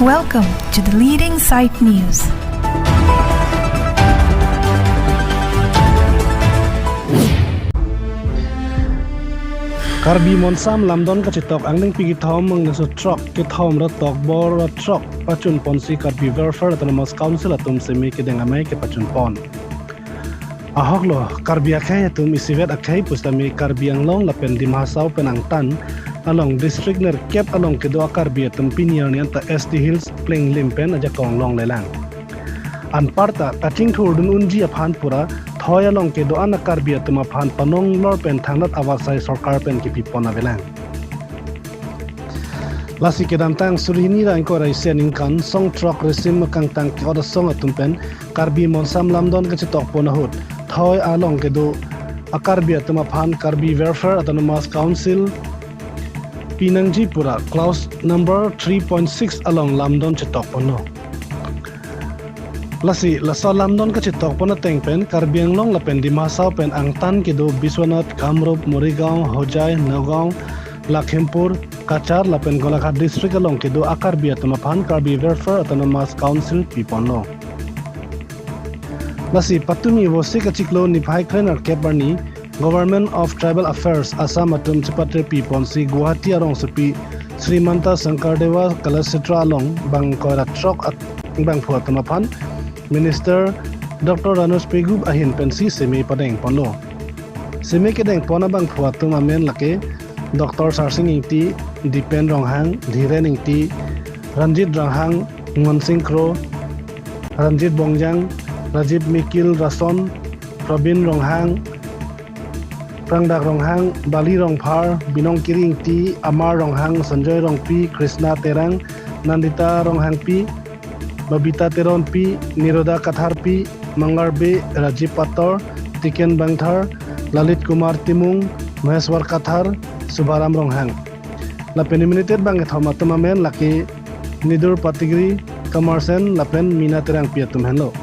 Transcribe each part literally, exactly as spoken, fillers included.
Welcome to the leading site news. Karbi Monsam Lamdon kachetok angdengpi kethom angdengso throk kethom ra tokbor ra throk pachun ponsi Karbi Welfare Autonomous Council atum seme kedeng amei kepachun pon. Ahoklo, Karbi akhei atum isivet akhei pusitame Karbi Anglong lapen Dima Hasao pen angtan along district nerkep along kedo a-Karbi atum pini arni anta S T Hills plenglim pen ajakong longlelang. Anparta kachingthurdun unji aphan pura thoi along kedo-an a-Karbi atum aphan panong lor pen thangnat avarsai sorkar pen kepipon avelang. Lasi kedamtang suri hini ra ingkoi ra isi aningkan song throk risim kangtang ke-ot asong atum pen Karbi Monsam Lamdon kachetok pon ahut thoi along kedo a-Karbi atum aphan Karbi Welfare Autonomous Council pinangji pura clause number three point six along lamdon chetok ponlo. Lasi laso lamdon kachetok pon ateng pen Karbi Anglong lapen Dima Hasao pen angtan kedo Biswanath, Kamrup, Morigaon, Hojai, Nagaon, Lakhimpur, Cachar lapen Golaghat district along kedo a-Karbi atum aphan Karbi Welfare Autonomous Council piponlo. Lasi patumi Vosik achiklo niphai kre-nerkep arni Government of Tribal Affairs Assam atum chepatirpi ponsi Guwahati arongsopi Srimanta Sankardev Kalakshetra along bang ingkoi ra throk at-, bangphu atum aphan Minister Doctor Ranoj Pegu ahin pensi seme padeng ponlo. Seme kedeng pon abangphu atum amen lake Doctor Sarsing Ingti, Dipen Ronghang, Dhiren Ingti, Ranjit Ronghang, Ngonsing Kro, Ranjit Bongjang, Rajib Mikil Rason, Probin Ronghang, Prangdak Ronghang, Bali Rongphar, Binong Kiri Ingti, Amar Ronghang, Sanjoy Rongpi, Krishna Terang, Nandita Ronghangpi, Babita Teronpi, Niroda Katharpi, Mangar Bey, Rajib Pator, Tiken Bangthar, Lalit Kumar Timung, Maheswar Kathar, Subharam Ronghang. Lapen nominated bangkethom atum amen lake Nidur Patigri, Kamar Sen lapen Mina Terangpi atum henlo.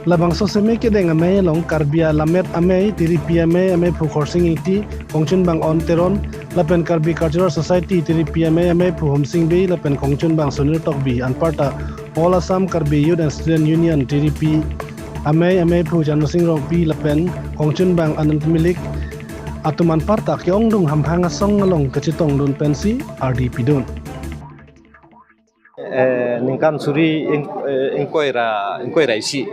Labangso seme kedeng amei along Karbi Alamet Amei, Tiripi Amei, Ameiphu Khorsing Ingti, Kongchunbang On Teron, lapen Karbi Cultural Society, Tiripi Amei, Ameiphu Homsing Bey, lapen Kongchunbang Sunil Tokbi, anparta All Assam Karbi Youth and Student Union, Tiripi Amei, Ameiphu Jano Sing Rongpi, lapen Kongchunbang Anand Milik, atum anparta ke-ongdung hamphang asong along kachetongdun pensi ardi pidun. Eh, ningkan suri ing-, eh, ingkoi ra, ingkoi ra isi,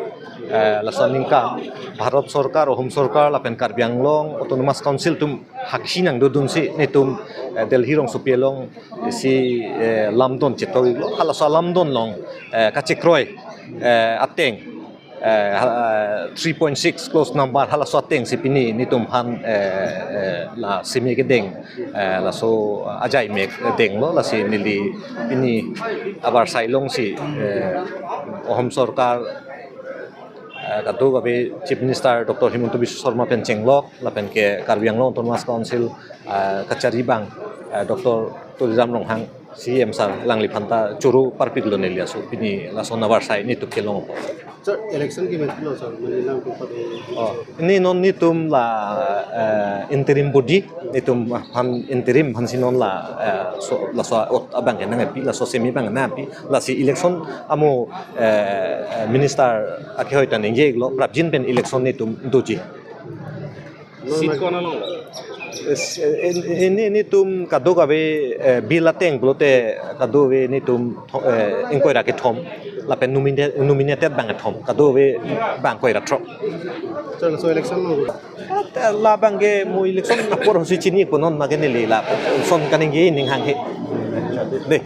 eh, laso aningkan Bharat Sorkar, Home Sorkar, lapen Karbi Anglong Autonomous Council atum hakhi nangdodunsi netum, eh, Delhi rongsopi along isi, eh, lamdon chetok-iklo, halaso lamdon along, eh, kachekroi, eh, ateng, eh, ha-, eh, three point six clause number halaso atengsi pini netum aphan, eh, eh, la seme kedeng, eh, laso ajai mek denglo, lasi neli pini avarsai longsi, eh, Home Sorkar, eh, kadokave Chief Minister Doctor Himanta Biswa Sarma pen chenglok, lapen ke Karbi Anglong Autonomous Council, eh, kachari abang, eh, Doctor Tuliram Ronghang, C M sir, alangliphan ta choro parpiklo neli aso, pini laso avarsai netum kelong. Sir, election ke mati lo, sir, mane nangtum pade. Oh, pini non netum la, eh, interim body, netum aphan interim aphansi non la, eh, so, laso ot abang ke nangpi, laso seme abang nangpi, lasi election amo, eh, eh, minister akehoi ta ningje-iklo, prapjin pen election netum doji. Seat ko-an along? Es-, eh, in-, ini, netum kadokave, eh, bill ateng pulote kadokave netum tho-, eh, ingkoi ra kethom, lapen nomine-, nominated bangkethom, kadokave bang ingkoi ra throk. Sir, laso election lo? Eh, labang ke mo election apor hosi chini punon, mane neli lason kaningje aning hanghe. Dei.